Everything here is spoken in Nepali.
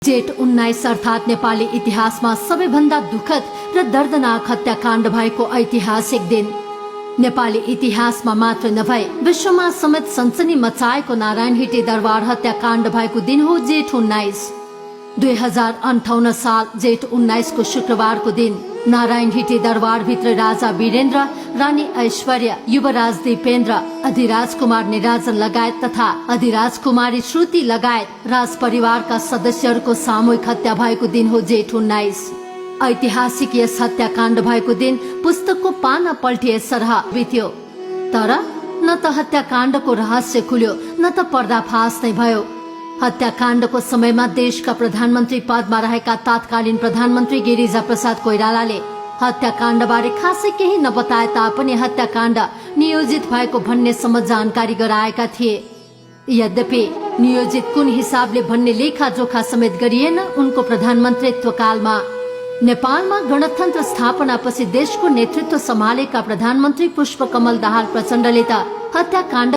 जेठ 19 अर्थात नेपाली इतिहासमा सबैभन्दा दुखद र दर्दनाक हत्याकाण्ड भएको ऐतिहासिक दिन। नेपाली इतिहासमा मात्र नभई विश्वमा समेत सनसनी मचाएको नारायण हिटे दरबार हत्याकाण्ड भएको दिन हो जेठ 19। 2058 साल जेठ 19 को शुक्रबार को दिन नारायण हिटे दरबार भित्र राजा वीरेन्द्र, रानी ऐश्वर्या, युवराज दीपेन्द्र, अधिराज कुमार निराजन लगायत तथा अधिराज कुमारी श्रुति लगायत राज परिवारका सदस्यहरूको सामूहिक हत्या भएको दिन हो जेठ 19। ऐतिहासिक यस हत्याकाण्ड भएको दिन पुस्तकको पाना पल्टिए सरह बित्यो, तर न त हत्याकाण्डको रहस्य खुल्यो न त पर्दाफास नै भयो। हत्याकाण्डको समयमा देशका प्रधानमन्त्री पदमा रहेका तत्कालीन प्रधानमन्त्री गिरिजा प्रसाद कोइरालाले हत्याकाण्डबारे खासै केही नबताए तापनि हत्याकाण्ड नियोजित भएको भन्नेसम्म जानकारी गराएका थिए। यद्यपि नियोजित कुन हिसाबले भन्ने लेखाजोखा समेत गरिएन। उनको प्रधानमन्त्रीत्व कालमा नेपालमा गणतन्त्र स्थापनापछि देशको नेतृत्व सम्हालेका प्रधानमन्त्री पुष्पकमल दाहाल प्रचण्डले त हत्याकाण्ड